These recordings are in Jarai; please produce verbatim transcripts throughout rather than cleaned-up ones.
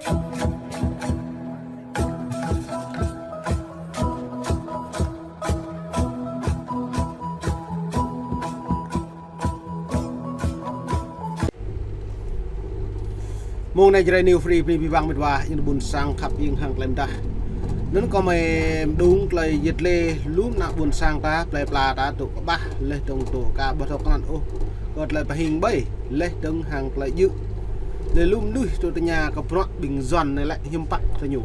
Mông anai Jrai New Free bơni abih bang met wa, ih ƀuôn sang khăp ing hăng tơlơi mơdah. Anŭn kâo mơi mơđung tơlơi yet lĕ lŏm ană ƀuôn sang ta, plơi pla ta tŭ kơƀah, laih dơ̆ng tŭ ka ƀu thâo kơnăl ôh kơ tơlơi pơhing ƀai, laih dơ̆ng hăng tơlơi djơ̆. Laih lŏm mơnuih tŭ tơña kơ bruă ƀing Yuan anai lĕ hiư̆m pă kơ ñu.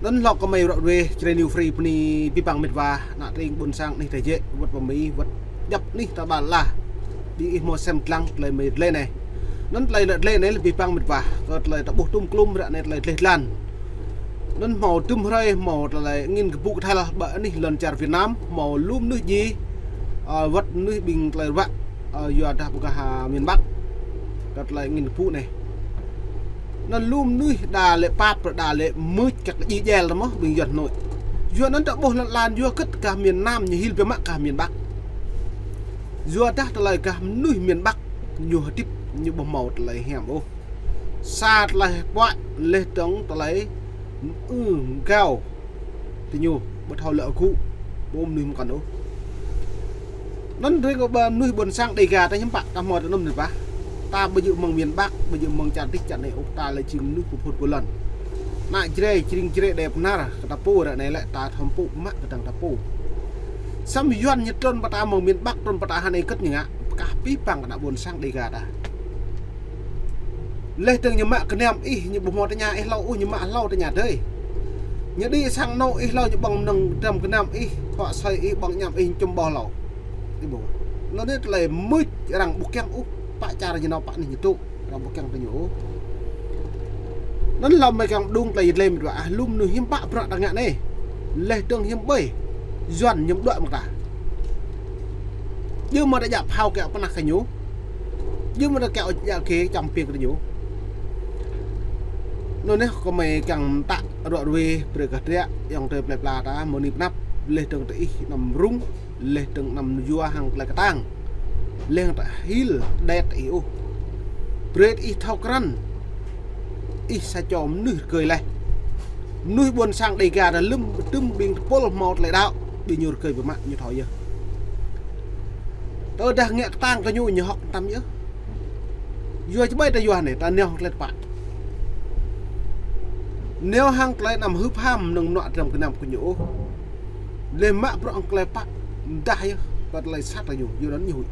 Anŭn hlâo kơ mơi ră ruai Jrai New Free bơni abih bang met wa, ană tring ƀuôn sang anih ta jĕ, wơ̆t pơ Mi, wơ̆t djŏp anih ta ƀar lah. Ƀing ih hmâo sem lăng tơlơi mơi tơlơi anai. Anŭn tơlơi lĕ tơlơi anai abih bang met wa, kơ tơlơi ta ƀuh tŭm klŭm ră anai tơlơi tơleh tơlan. Anŭn hmâo tŭm hrơi hmâo tơlơi angin kơpŭ kơthel ƀơi anih lŏn čar Việt Nam, hmâo lŏm mơnuih djai, ơ, wơ̆t mơnuih ƀing tơlơi ruă, ơ, yua dah ƀu kah, a, miền Bắc. Kơ tơlơi angin kơpŭ anai. Anŭn lŏm mơnuih đa lĕ pap, đa lĕ mưč kăk djai jel tơ mơ̆ ƀing Yuan Hà Nội. Yua anŭn ta ƀuh lŏn lan yua kơ̆t gah miền Nam ñu hil biă mă gah miền Bắc. Yua dah tơlơi gah mơnuih miền Bắc ñu hơdip ñu ƀu hmâo tơlơi hiam ôh. Sa tơlơi pơ̆k laih dơ̆ng tơlơi ư gao. Tơ ñu, ƀu thâo lĕ gŭ, ƀu mơnuih mơkăn ôh. Anŭn rĭm kơ ƀing mơnuih ƀuôn sang Đêga ta hiư̆m pă, ta hmâo tơ anŭn met wa. Ta ƀu djơ̆ mơ̆ng miền Bắc, ƀu djơ̆ mơ̆ng čar dih čar anai ôh, ta lĕ jing mơnuih pơphun pơlŏn. Ană Jrai, jing Jrai đe pơnar, kơ ta pô ră anai lĕ ta thâo pô mă kơdơ̆ng ta pô. Samơ̆ Yuan ñu trŭn pơ ta mơ̆ng miền Bắc, trŭn pơ ta hơnai kơ̆t ñu ngă, pơkah abih bang kơ ană ƀuôn sang Đêga ta. Laih dơ̆ng ñu mă gơnam ih, ñu ƀu hmâo tơña ih hlâo ôh, ñu mă hlâo tơña dơi. Ñu đĭ sang anŏ ih hlâo ñu ƀơ̆ng mơnơ̆ng dram gơnam ih, huă asơi ih ƀơ̆ng añăm ih čum ƀôh hlâo. Ih ƀuh. Anŭn anai tơlơi mưč arăng ƀu kiăng ôh, pă čar ñu nao pă anih ñu tŭ, arăng ƀu kiăng tơ ñu ôh. Anŭn hlâo mơi kiăng mơđung tơlơi yet lĕ met wa, ah, lŏm mơnuih hiư̆m pă bruă ta ngă anai. Laih dơ̆ng hiư̆m ƀai, Yuan ñu mơđuaĭ mơ̆ng ta. Djơ̆ mơ̆ ta djă phao kiăng pơnah kơ ñu. Djơ̆ mơ̆ ta kiăng djă kơ čăm piêng kơ ñu. Anŭn anai kơ mơi kiăng mơtă ră ruai brơi kơ triă, ayŏng adơi plơi pla ta, mơ̆ng anai pơ anăp, laih dơ̆ng tơ ih anăm rŭng, laih dơ̆ng anăm yua hăng tơlơi kơtang. Laih dơ̆ng ta hil đet ih ôh. Brơi ih thâo krăn. Ih sa čô mơnuih rơgơi laih. Mơnuih ƀuôn sang Đêga ta lŏm tŭm ƀing tơpul hmâo tơlơi đaŏ, ƀing ñu rơgơi biă mă ñu thâo yơh. Tơdah ngă kơtang kơ ñu, ñu hơ̆k tăm yơh. Yua či ƀai ta yua anai, ta nao hăng tơlơi tơpă. Nao hăng tơlơi anăm hưp ham mơnơ̆ng mơnuă dram gơnam kơ ñu ôh. Laih mă bruă hăng tơlơi pă, mơdah yơh, pơ tơlơi sat kơ ñu, yua anŭn ñu huĭ.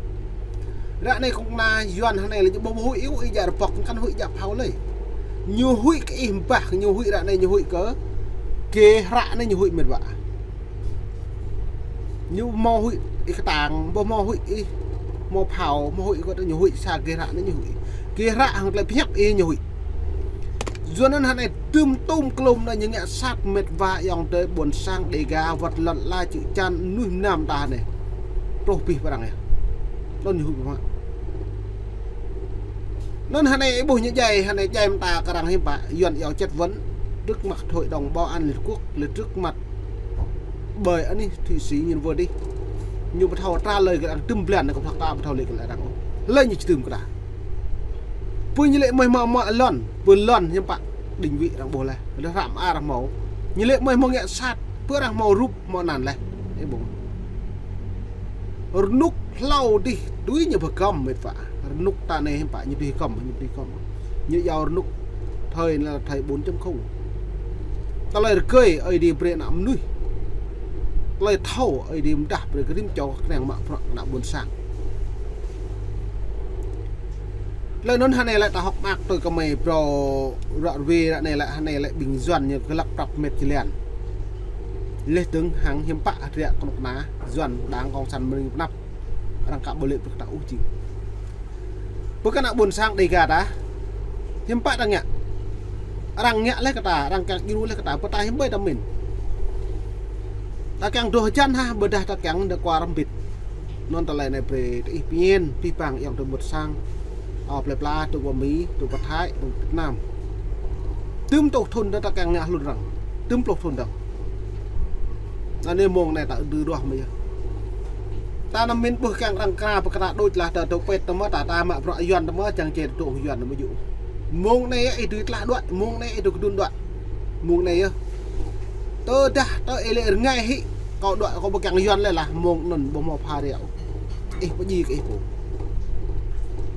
Ră anai kơnuk kơna Yuan hơnai lĕ ñu ƀu huĭ ôh, ih djă rơbŏk, kăn huĭ djă phao lơi. Ñu huĭ kơ ih mbah, ñu huĭ ră anai ñu huĭ kơ, kơ hră anai ñu huĭ met wa. Ñu ƀu hmâo huĭ ih kơtang, ƀu hmâo huĭ ih hmâo phao, hmâo huĭ kơ ñu huĭ sa gêh hră anai ñu huĭ. Gêh hră hăng tơlơi pơhiăp ih ñu huĭ. Yua anŭn hơnai tŭm tŭm klŭm anai ñu ngă sat met wa ayŏng adơi ƀuôn sang Đêga wơ̆t lŏn ala čư̆ čan mơnuih mơnam ta hơnai. Truh abih bang arăng yơh. Anŭn ñu huĭ biă mă. Anŭn hơnai ih ƀuh ñu djai, hơnai djai mơta kơ arăng hiư̆m pă, Yuan iâu chất vấn trước mặt Hội đồng Bảo an Liên Hợp Quốc, lĕ trước mặt ƀơi anih Thụy Sĩ ñu wơ̆t dih. Ñu ƀu thâo trả lời kơ arăng tŭm blan anai kơ pơthâo ta ƀu thâo lĕ kơ arăng ôh. Lĕ ñu či tŭm kơ ta. Pơ ñu lĕ mơi hmâo mă lŏn, pơ lŏn hiư̆m pă định vị arăng ƀuh laih. Lĕ hră mơar hmâo. Ñu lĕ mơi hmâo ngă sat, pơ arăng hmâo rup hmâo anăn laih. Ih ƀuh. Rơnŭk hlâo dih tui ñu pơgăm met wa. Rơnŭk ta anai hiư̆m pă ñu tui găm, ñu tui găm. Ñu iâu rơnŭk thời anai lĕ thời bốn chấm không. Tơlơi rơgơi Ơi Adai brơi ană mơnuih. Tơlơi thâo Ơi Adai mơdah brơi kơ rĭm čô kơnang mă bruă ană ƀuôn sang. Tơlơi anŭn hơnai lĕ ta hơ̆k mơak tui kơ mơi phrâo ră ruai ră anai lĕ hơnai lĕ ƀing Yuan ñu glăk prăp met jơlan. Laih dơ̆ng hăng hiư̆m pă hơdră kơnuk kơna Yuan Đảng Cộng sản mơ̆ng anăp. Arăng ka ƀu lĕ pơkă ta ôh jing. Pơkă ană ƀuôn sang Đêga ta. Hiư̆m pă ta ngă. Arăng ngă laih kơ ta, arăng kiăng djru laih kơ ta, pơ ta hiư̆m ƀai ta mĭn. Ta kiăng dŏ hơjăn hă, ƀôdah ta kiăng dŏ kuar rơmbit. Anŭn tơlơi anai brơi tơ ih pơmĭn, abih bang ayŏng adơi ƀuôn sang. Ơ plơi pla, tŭ pơ Mi, tŭ pơ Thái, tŭ Việt Nam. Tŭm pluh thŭn dơ̆ng ta kiăng ngă hlŭn arăng. Tŭm pluh thŭn dơ̆ng. Anai mông anai ta ư đuaĭ mơ̆ yơh. Ta anăm mĭn ƀuh kiăng arăng kra pơkra đôč lah ta dŏ pĕt tơ mơ̆ ta, ta mă bruă Yuan tơ mơ̆, čang čê dŏ Yuan tơ mơ̆ yơh. Mông anai ih dưi tlah đuaĭ, mông anai ih dưi kơdŭn đuaĭ. Mông anai yơh. Tơdah tơ ih lĕ rơngai hĭ, kâo đuaĭ kâo ƀu kiăng Yuan lĕ lah, mông anŭn ƀu hmâo phara ôh. Ih pơjing kơ ih pô.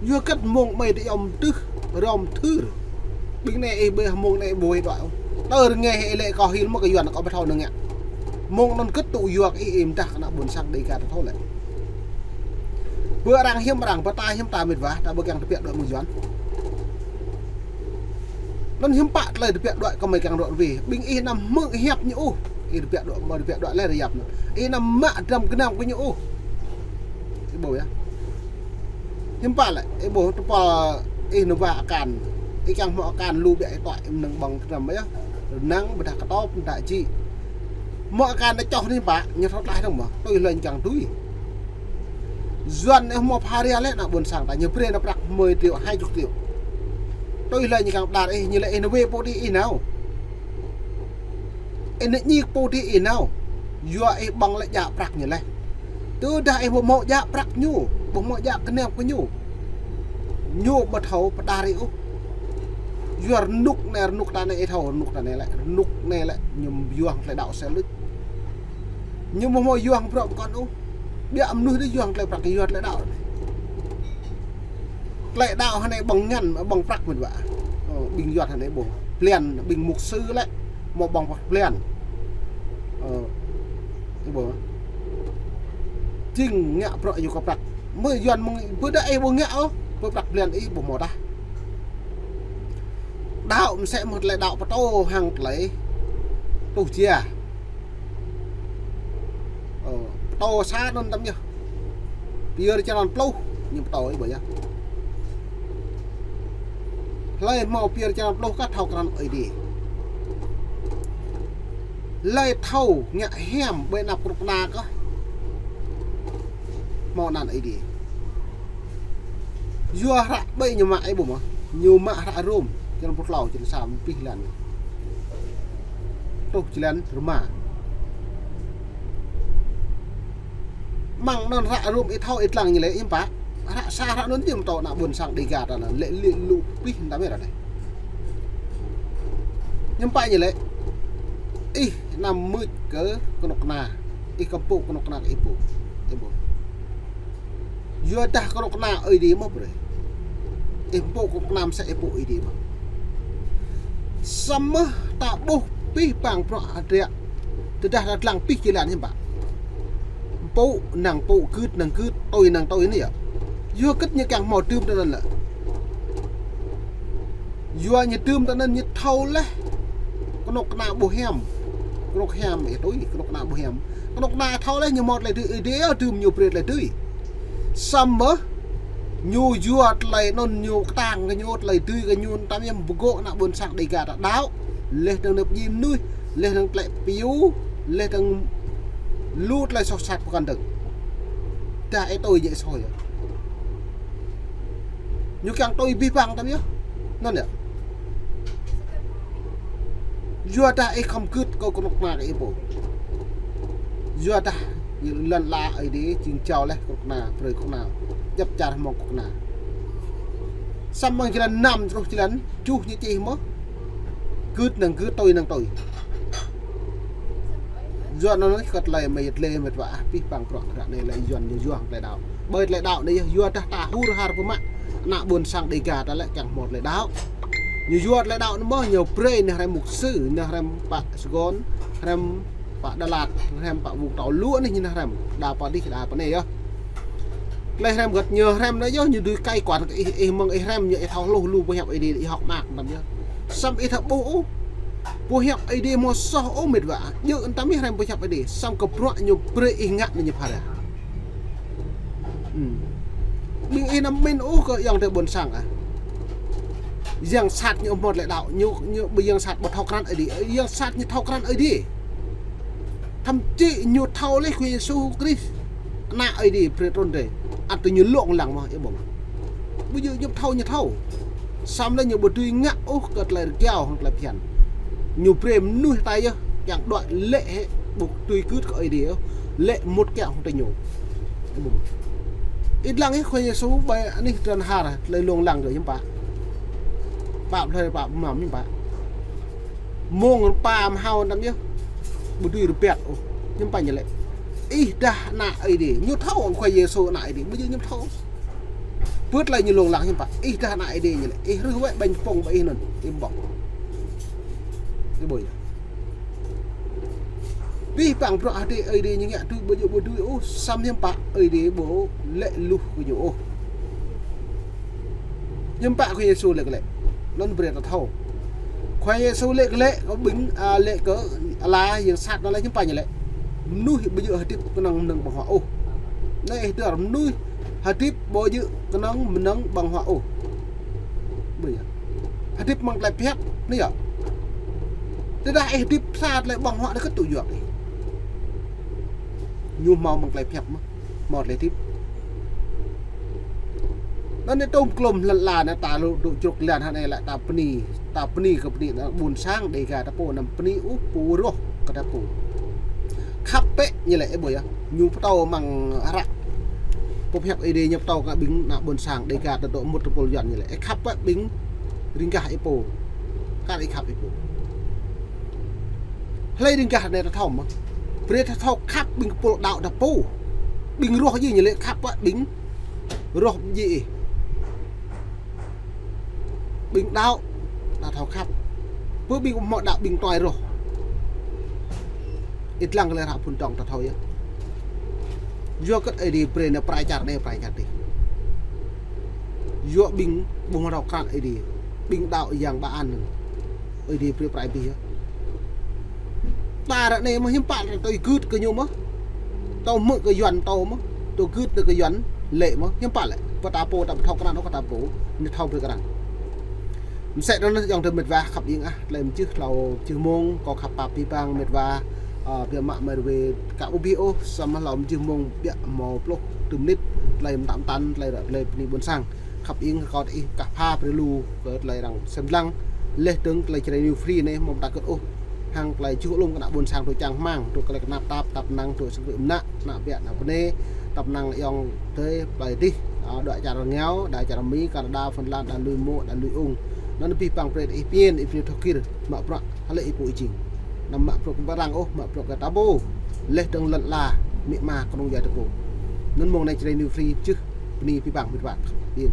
Yua kơ mông mơi tơ yom tưh, rom thưr. Ƀing anai ih ƀơi mông anai ƀu ih đuaĭ ôh. Tơ rơngai hĭ ih lĕ kâo hil mơ̆ kơ Yuan kâo ƀu thâo nơ̆ng ngă. Mông anŭn kơ̆t tŭ yua kơ ih ih mơdah kơ ană ƀôn sang Dêga ta thâo lĕ. Bơ arăng hiam arăng, bơ ta hiam ta mĕt wa, ta ƀu kiăng tơbiă đuaĭ mơ̆ng Yuan. Anŭn hiư̆m pă tơlơi tơbiă đuaĭ kơ mơi kiăng rŏ rơwe. Ƀing ih anăm hmư̆ hiăp ñu ôh. Ih tơbiă đuaĭ, mơi tơbiă đuaĭ lĕ rơyap anŭn. Ih anăm mă dram gơnam kơ ñu ôh. Ih ƀuh yơh. Hiư̆m pă lĕ, ih ƀuh tơpul ih nao wa akan. Ih kiăng hmâo akan lu biă ih tuai mơnơ̆ng ƀơ̆ng dram yơh. Rơnăng, ƀôdah kơtop, ƀôdah djĭ. Hmâo akan đa čoh anai pă, ñu thâo tlaih dơ̆ng mơ̆. Tui hlơi ñu kiăng tui. Yuan anai hmâo phara lĕ ană ƀôn sang ta, ñu brơi nao prăk mười triệu, hai chục triệu. Tui hlơi ñu kiăng pơđar ih, ñu lĕ ih nao wai pô đĭ ih nao. Ih nao ñik pô đĭ ih nao. Yua ih ƀơ̆ng lĕ djă prăk ñu laih. Tơdah ih ƀu hmâo djă prăk ñu, ƀu hmâo djă gơnam kơ ñu, ñu ƀu thâo pơđar ih ôh. Yua rơnŭk anai, rơnŭk ta anai ih thâo, rơnŭk ta anai lĕ, rơnŭk anai lĕ, ñu yuang tơlơi đaŏ sel luč. Ñu ƀu hmâo yuang bruă pơkŏn ôh. Biă mơnuih đôč yuang tơlơi prăk, yuang tơlơi đaŏ. Tơlơi đaŏ hơnai ƀơ̆ng ngăn, ƀơ̆ng prăk mĕt wa. Ơ, ƀing Yuan hơnai ƀơ̆ng. Blan, ƀing mục sư lĕ, hmâo ƀơ̆ng prăk blan. Ơ, ih ƀuh. Jing ngă bruă yua kơ prăk. Mơi Yuan mơ̆ng, ƀôdah ih ƀu ngă ôh, ƀơi prăk blan ih ƀu hmâo tah. Đaŏ mơsĕ mơ̆ tơlơi đaŏ pơtô hăng tơlơi tuh jia. Ơ, pơtô sa anŭn tăm yơh. Pơyơr črăn pluh, ñu pơtô ih ƀuh yơh. Hlơi hmâo pơyơr črăn pluh kah thâo krăn Ơi Adai. Hlơi thâo ngă hiam ƀơi anăp kơnuk kơna kah hmâo anăn Ơi Adai. Yua hră ƀơi ñu mă ih ƀuh mơ̆. Ñu mă hră Rôm, črăn pluh klâo, črăn sa pih lan. Truh črăn rơma. Mơ̆ng anŭn hră Rôm ih thâo ih lăng ñu lĕ hiư̆m pă. Hră sa hră anŭn ñu pơtô ană ƀôn sang Dêga ta anŭn lĕ lĕ lu pih ta mĕt anai. Hiư̆m pă ñu lĕ. Ih anăm mưč kơ kơnuk kơna. Ih kơ̆m pơpŭ kơnuk kơna kơ ih pô. Ih ƀuh. Yua dah kơnuk kơna Ơi Adai mơ̆ brơi. Ih pơpŭ kơnuk kơna mơsĕ ih pơpŭ Ơi Adai mơ̆. Samơ̆ ta ƀuh pih pang bruă adră. Tơdah ta lăng pih jơlan hiư̆m pă. Pơpŭ năng pơpŭ, gưt năng gưt, tui năng tui anai yơh. Yua kơ ñu kiăng hmâo tơm tơ anŭn lĕ. Yua ñu tơm tơ anŭn ñu thâo laih. Kơnuk kơna ƀu hiam. Kơnuk hiam ih tui, kơnuk kơna ƀu hiam. Kơnuk kơna thâo laih ñu hmâo tơlơi dưi, Ơi Adai yơh tơm ñu brơi tơlơi dưi. Samơ̆ ñu yua tơlơi anŭn ñu kơtang kơ ñu tơlơi dưi kơ ñu tăm yơh pơgô̆ ană ƀôn sang Dêga ta đaŏ. Laih dơ̆ng nao pơjing mơnuih, laih dơ̆ng tơlơi piu, laih dơ̆ng lu tơlơi soh sat pơkŏn dơ̆ng. Dah ih tui jĕ soh yơh. Ñu kiăng tui abih bang tăm yơh. Anŭn yơh. Yua dah ih khŏm gưt kơ kơnuk kơna kơ ih pô. Yua dah lŏn ala Ơi Adai jing jao laih kơnuk kơna, brơi kơnuk kơna. Djŏp čar hmâo kơnuk kơna. Samơ̆ mơ̆ng jơlan năm truh jơlan tơjuh ñu čih mơ̆. Gưt năng gưt, tui năng tui. Yua anŭn kơ tơlơi mơi yơh tơlơi mĕt wa ah, pih pang bruă ră anai lĕ Yuan ñu yua hăng tơlơi đaŏ. Ƀơi tơlơi đaŏ anai yơh, yua dah ta hur har pơmă. Ană ƀôn sang Dêga ta lĕ kiăng hmâo tơlơi đaŏ. Ñu yua tơlơi đaŏ anŭn mơ̆, ñu brơi neh hrăm mục sư, neh hrăm pă Sài Gòn, hrăm pă Đà Lạt, hrăm pă Vũng Tàu, lu anih ñu neh hrăm. Đa pă dih, đa pă anai yơh. Tơlơi hrăm gơ̆t ñu hrăm anai yơh, ñu dưi cai quản kơ ih, ih mơ̆ng ih hrăm ñu ih thâo hluh lu boh hiăp Ơi Adai ih hơ̆k mơak tăm yơh. Samơ̆ ih thâo ƀuh ôh. Boh hiăp Ơi Adai hmâo soh ôh mĕt wa. Djơ̆ tăm ih hrăm boh hiăp Ơi Adai. Samơ̆ kơ bruă ñu brơi ih ngă anai ñu phara. Hm. Ƀing ih anăm pơmĭn ôh kơ ayŏng adơi ƀôn sang ah. Yang sat ñu hmâo tơlơi đaŏ, ñu, ñu ƀu yang sat ƀu thâo krăn Ơi Adai. Yang sat ñu thâo krăn Ơi Adai. Thậm chí ñu thâo laih Khua Yêsu Krist. Ană Ơi Adai brơi trŭn rai. Ăt tui ñu lông lăng mơ̆, ih ƀuh mơ̆. Ƀu djơ̆ ñu thâo, ñu thâo. Samơ̆ lĕ ñu ƀu dưi ngă ôh kơ tơlơi rơgao hăng tơlơi phiăn. Ñu brơi mơnuih ta yơh, kiăng đuaĭ lĕ hĕ, ƀu dưi gưt kơ Ơi Adai yơh. Lĕ mŭt kiăng hăng tơlơi ñu. Ih ƀuh mơ̆. Ih lăng ih Khua Yêsu ƀơi anih drăn har, tơlơi lông lăng gơ̆ hiư̆m pă. Pă hlơi pă mơ̆ng hiư̆m pă. Mơ̆ng rơpa mơhao anŭn yơh. Ƀu dưi rơbat ôh. Hiư̆m pă ñu lĕ. Ih dah ană Ơi Adai. Ñu thâo Khua Yêsu ană Ơi Adai. Ƀu djơ̆ ñu thâo. Pơ̆t tơlơi ñu lông lăng hiư̆m pă. Ih dah ană Ơi Adai ñu lĕ. Ih rưh wĕ ƀañ pŏng ƀơi ih anŭn. Ih ƀơ̆ng. Ih ƀuh yơh. Abih bang bruă hơdip Ơi Adai ñu ngă tui ƀu djơ̆ ƀu dưi ôh, samơ̆ hiư̆m pă Ơi Adai ƀu lĕ luh kơ ñu ôh. Hiư̆m pă Khua Yêsu lĕ glaĭ. Anŭn brơi ta thâo. Khua Yêsu lĕ glaĭ kơ ƀing, a, lĕ kơ ala yang sat anŭn lĕ hiư̆m pă ñu lĕ. Mơnuih ƀu djơ̆ hơdip kơnơ̆ng mơnơ̆ng ƀơ̆ng huă ôh. Anai ih dơ̆r mơnuih hơdip ƀu djơ̆ kơnơ̆ng mơnơ̆ng ƀơ̆ng huă ôh. Ƀu djơ̆. Hơdip mơ̆ng tơlơi phiăp, anai yơh. Tơdah ih hơdip sa tơlơi ƀơ̆ng huă đa kơ tŭ yua ih. Ñu hmâo mơ̆ng tơlơi phiăp mơ̆n, hmâo tơlơi hơdip. Anŭn anai tơm klom lăn ala anai ta lu dŏ jrŏk lan hă anai lĕ ta bơni, ta bơni kơ bơni anŭn ƀôn sang Dêga ta pô anăm bơni ôh pô roh kơ ta pô. Khăp bĕ ñu lĕ ih ƀuh yơh. Ñu pơtô mơ̆ng hră. Pơphiăp Ơi Adai ñu pơtô kơ ƀing ană ƀôn sang Dêga ta dŏ mŭt tơpul Yuan ñu lĕ. Ih khăp bĕ ƀing riêng gah ih pô. Kar ih khăp ih pô. Hlơi riêng gah anai ta thâo mơ̆n. Brơi ta thâo khăp ƀing pô đaŏ ta pô. Ƀing roh djai ñu lĕ khăp bĕ ƀing roh djai ih. Ƀing đaŏ, ta thâo khăp. Pơ ƀing ƀu hmâo đaŏ ƀing tuai roh. Ih lăng kơ lĕ hră phŭn tŏng ta thâo yơh. Yua kơ Ơi Adai brơi anai prai čar anai prai čar adih. Yua ƀing ƀu hmâo thâo krăn Ơi Adai. Ƀing đaŏ yang ba an anŭn. Ơi Adai brơi prai abih yơh. Ta ră anai mơ̆n hiư̆m pă lĕ tui gưt kơ ñu mơ̆n. Tui hmư̆ kơ Yuan tui mơ̆n. Tui gưt kơ Yuan lĕ mơ̆n. Hiư̆m pă lĕ. Pơ ta pô ta ƀu thâo krăn ôh kơ ta pô. Ñu thâo brơi krăn. Mơsĕ anŭn yơh ayŏng adơi met wa khăp ing ah. Tơlơi mơjưh hlâo mơjưh mông kâo khăp pap abih bang met wa. Ơ, biă mă met wa ka ƀu abih ôh. Samơ̆ hlâo mơjưh mông biă hmâo pluh tơjuh mơnit. Tơlơi mơtam mơtam, tơlơi ră, tơlơi bơni ƀôn sang. Khăp ing kơ kâo tơ ih kah pha brơi lu kơ tơlơi arăng sem lăng. Laih dơ̆ng tơlơi Jrai New Free anai hmâo mơta kơt ôh. Hăng tơlơi juh alum kơ ană ƀôn sang tui čang rơmang, tui tơlơi kơnap tap, tap năng tui sơngkri mơnă, ană biă ană bơnai, tap năng ayŏng adơi, plơi adih, a, dŏ čar rơngiao, dŏ čar Mi, Canada, Phần Lan, dŏ lui mô̆, dŏ lui ung. Anŭn abih bang brơi tơ ih pơmĭn, ih brơi thâo kir, mă bruă, hlơi ih pô ih jing. Anăm mă bruă kơ ƀing arăng ôh, mă bruă kơ ta pô. Laih dơ̆ng lŏn ala, amĭ ama kơnung djuai ta pô. Anŭn mơ̆ng anai Jrai New Free, mơjưh, bơni abih bang met wa. Pơmĭn.